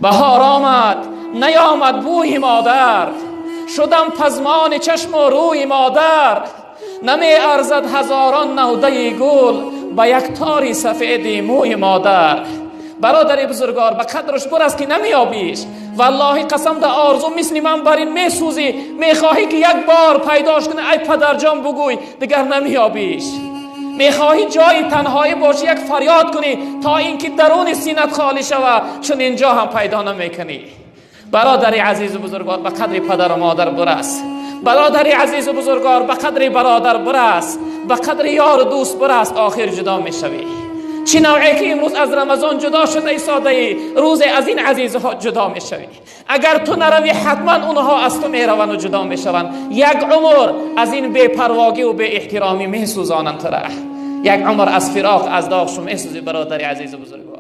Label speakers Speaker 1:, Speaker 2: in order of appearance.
Speaker 1: Баҳор омад, наёмад бӯи модар, шудам пазмони чашму рӯи модар. Намеарзад ҳазорон навдаи гул ба як тори сафеди мӯи модар. Бародари бузургвор, ба қадраш бирас, ки намеёбиш. Валлоҳи қасам, да орзу мисли ман бар ин месӯзӣ, мехоҳӣ, ки як бор пайдош кунӣ, ай падарҷон бугӯй, дигар намеёбиш. Мехоҳӣ ҷои танҳоӣ бошӣ, як фарёд кунӣ, то инки даруни синат холӣ шавад, чун инҷо ҳам пайдо намекунӣ. Бародари азизу бузургвор, ба қадри падару модар бирас. Бародари азизу бузургвор, ба қадри бародар бирас, ба қадри ёру дӯст бирас. Охир ҷудо мешавӣ. Чӣ навъе ки имрӯз аз Рамазон ҷудо шуда истодаӣ, рӯзе аз ин азизҳо ҷудо мешавӣ. Агар ту наравӣ, ҳатман онҳо аз ту мераванд ҷудо мешаванд. Як умр аз ин бепарвогӣ беэҳтиромӣ месӯзонанд тура. Як умр аз фироқ, аз доғшу месӯзӣ, бародари азизу бузургвор.